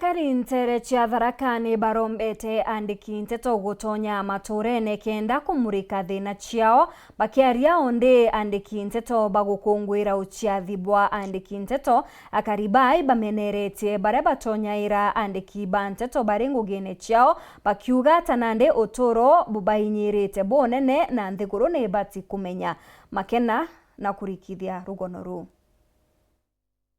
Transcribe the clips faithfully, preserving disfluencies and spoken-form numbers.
Aikari nteere cia Tharaka ni barombete andiki nteto gutonya matuurene kenda kumurika thiina ciao. Bakiaria o ndi, andiki nteto ba gukunguira uciathi bwa andiki nteto, akari bai bameneretie baria batonyaira andiki ba nteto bari ngugine ciao, bakiuga ta nandi utuuro bubainyirite bunene na nthiguru ni ibati kumenya. Makena na kurikithia rugono ruu.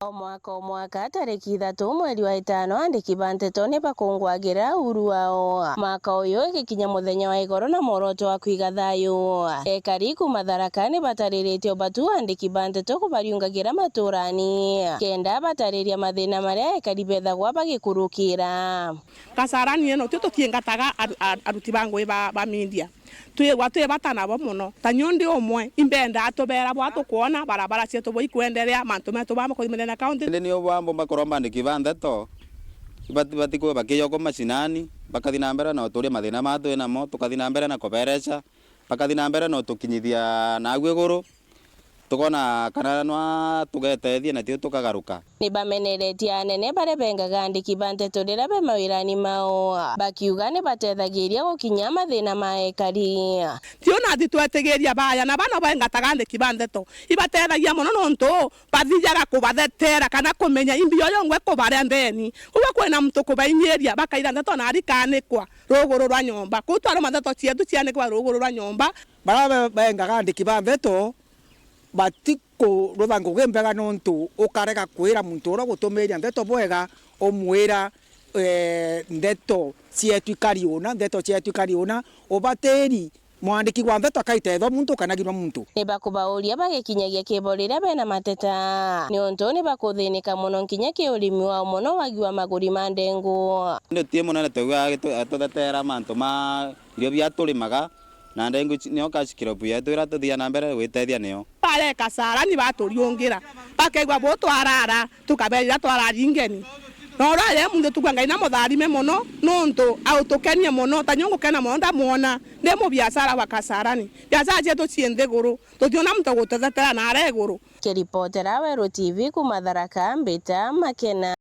O mwaka o mwaka, tariki ithatu mweri wa itano, andiki ba nteto ni bakunguagira uhuru wao. Mwaka uyu igikinya muthenya wa igoro na mworoto wa kwiga thayu, ekari kuuma Tharaka ni batariritie ubatu andiki ba nteto kubariungagira matuurani, kenda batariria mathiina maria ekari bethagwa bagikurukira. Kasarani ino tio tutiingataga aru-, aru-, aruti ba ngugi ba, ba media. Twigwa twi bata nabo mono. Ta niu ndi umwe, imbendaa tubeera bwa tukwona barabara cietu bwa ikwenderea, mantu metu ba makuthi mithenya kaunti. Indi ni ubwa mbumba kuromba andiki ba nteto, ibati-, batikwigua bakijokwa mashinani, bakathi na mbere na uturia mathiina maa twi namo, tukathi na mbere na kubereca, bakathi na mbere na utukinyithia naagu iguru. Tukona kana nwa tugetethia, natio tukagaruka. Ni bameneretie anene baria bengaga andiki ba nteto riria be mawirani mao, bakiuga ni batethagiria gukinya mathiina ma ekari. Tio nathi twetigiria baya, na bana bengataga andiki ba nteto ibatethagia mono, nontu bathijaga kubathetera kana kumenya imbi yo yongwe kubaria ntheni. Koguo kwina muntu kubainyiria, bakaira nteto na arikanikwa ruguru rwa nyomba. Kuu twaruma nteto cietu cianikwa ruguru rwa nyomba. Baria be-, bengaga andiki ba nteto batikurutha ngugi mbega, nontu ukarega kwira muntu uria ugutumiria nteto bwega, umwira, ee, nteto cietu ikari una, nteto cietu ikari una, ubatiri mwandiki wa nteto akaitethwa muntu, ukanagirwa muntu. Ni bakubauria bagikinyagia kibo riria bena mateta, niuntu ni bakuthinika mono nkinya ki urimi wao mono wagi wa maguri ma ndengu. Indi ti munene twigua agitu-, atuthetera mantu ma irio bia turimaga, na ndengu ici nio cash crop yetu iria tuthia na mbere gwitethia nio. Bare Kasarani baturiungira, bakaigua bu twarara, tukaberira twarari ngeni. Na uria ari muntu tukua Ngai na mutharime mono, nontu autukenie mono, ta niu ngukena mono ndamwona ndi mubiashara wa Kasarani. Biashara cietu cii nthiguru, tutiona muntu gututhetera na aria iguru. Kiripotera Weru T V kuuma Tharaka, mbita Makena.